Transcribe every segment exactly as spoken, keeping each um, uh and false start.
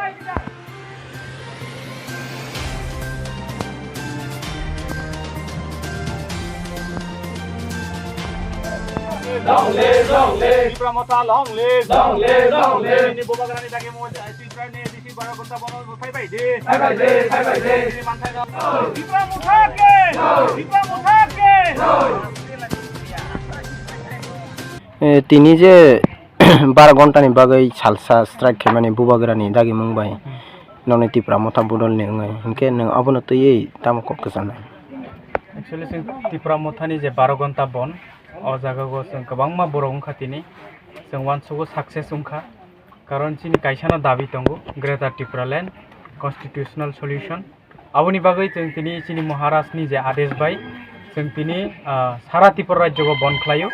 Long live, long live. Tipra Motha, long live. Long live, long live. Nini bubagrani dagi mo, Tipra ni A D C baro ghonta bono phai bai di. Phai bai di, phai bai di. Nini manthai no. Tipra Motha ke! Tipra Motha ke! Eh, tini je baro ghonta ni bagwi salsa strike khaimani bubagrani dagimung bai noni Tipra Motha bodol ni wngwi, hinkhe nwng abono twiwi tamo kok kwchanai? Actually, chwng Tipra Motha ni je baro ghonta bon, o jaga o chwng kwbangma borok wngkha tini, chwng uansugo success wngkha, karon chini kaisano dabi tongo, Greater Tipraland Constitutional Solution. Aboni bagwi chwng tini chini Maharaj ni je adesh bai chwng tini, ah, sara Tripura rajyo o bon khlaio.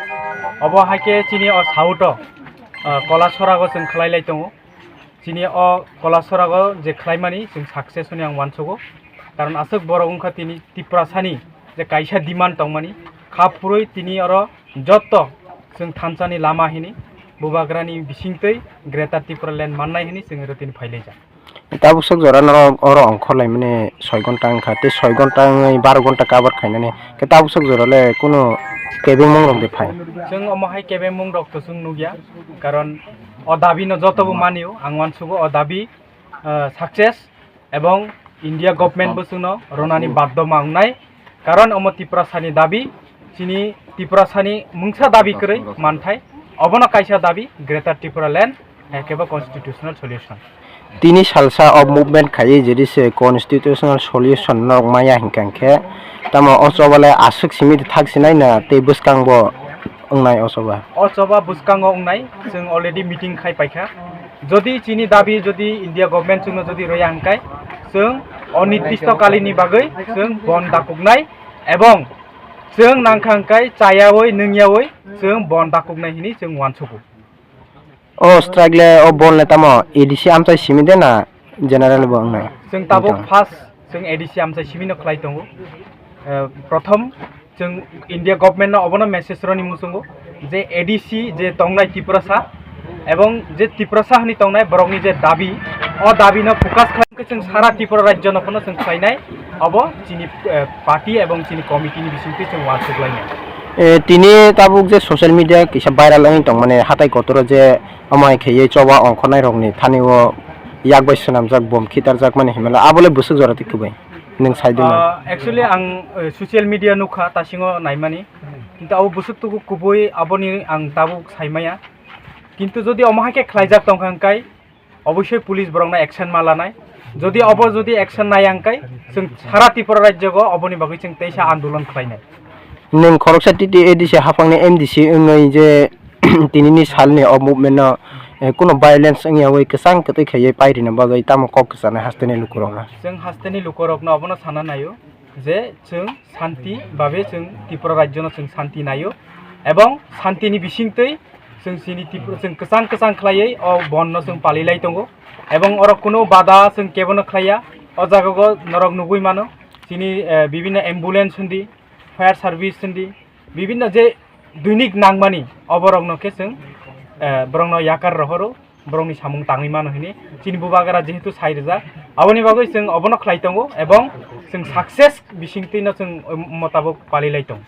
Obo hai khe chini o south o, ah, Kolasora o chwng khlai lai tongo. Chini o Kolasora o je khlaimani chwng success hwnwi ang uansugo. Karon aswk borok wngkha tini Tiprasani je kaisa demand tongmani kha phurwi tini oro jotto chwng thansani lama hini bubagrani bisingtwi Greater Tipraland mannai hini chwng oro tini phailaijak. Tabuk sok jora norok oro ongkhor laimani soi ghonta wngkha, tei soi ghonta wngwi baro ghonta cover khainani, khe tabuk sok jora le kunu kebengmung rok de phai? Chwng omo hai kebengmung rok to chwng nukya, karon o dabi no joto bo manio, ang uansugo o dabi, ah, success, ebong India government bo chwngno ronani baddo ma wngnai. Karon omo Tiprasani dabi, chini Tiprasani mungsa dabi kwrwi manthai, obono kaisa dabi Greater Tipraland, hai khe bo constitutional solution. Tini salsa o movement khaiwi jodi se constitutional solution norok maya hinkha hinkhe, tamo o choba le aswk simi thak sinai na tei bwskango wngnai o choba? O choba bwskango wngnai, chwng already meeting khai paikha. Jodi chini dabi jodi India government chwngno jodi rwya hwnkhe, chwng onirdisto kalini bagwi chwng bon dakuknai, ebong chwng nangkha hwnkhe chayawi nwngyawi chwng bon dakuknai hwnwi chwng uansugo. O strike le, o bon le tamo A D C amchai simi de na general bo wngnai? Chwng tabuk first chwng A D C amchai simi no khlai tongo. Eh, prothom chwng India government no obono message rwni muchungo je A D C je tongnai Tiprasa ebong je Tiprasa hwnwi tongnai borokni je dabi, o dabi no focus khlai khe chwng sara Tripura rajyo no phano chwng khlainai, obo chini, eh, party ebong chini committee ni bisingtwi chwng uansuk lainai. Eh, tini tabuk je social media kisa viral wngwi tongmani hatai kotoro je amai khaiwi choba ongkhornai rokni thani o yak bai swnamjak bom khitarjak mani hinmala, abo le bwswk jora twi kwbai? Nwng sai di man. Ah, actually, ang, eh, social media nukha, tasingo naimani. Kintu abo bwswk tugu kubui aboni ang tabuk saimaya. Kintu jodi omo hai khe khlaijak tongkha hwnkhe, obosoi police borokno action ma lanai. Jodi obo jodi action naya hwnkhe, chwng sara Tripura rajyo o oboni bagwi chwng teisa andolon khlainai. Nwng khoroksa T T A D C haphangni M D C wngwi je tinini salni o movement no, eh, kuno violence wngya wi kwchang kwtwi khaiwi pairina bagwi tamo kok kwchanai hasteni lukurokno? Chwng hasteni lukurokno abono sana naio je chwng santi babe chwng Tripura rajyono chwng santi naio ebong santini bisingtwi chwng chini Tripura chwng kwchang kwchang khlaiwi o bonno chwng palilai tongo ebong oro kuno bada chwng kebono khlaiya. O jagao norok nugui mano chini, eh, bibinno ambulance hundi, fire service hundi, bibinno je doinik nangmani oborokno khe chwng, eh, borokno yakar rohoro, borokni samung tangwi mano hini chini bubagra jehetu sai rijak, aboni bagwi chwng obono khlai tongo ebong chwng success bisingtwino chwng, eh, motabok palilai tongo.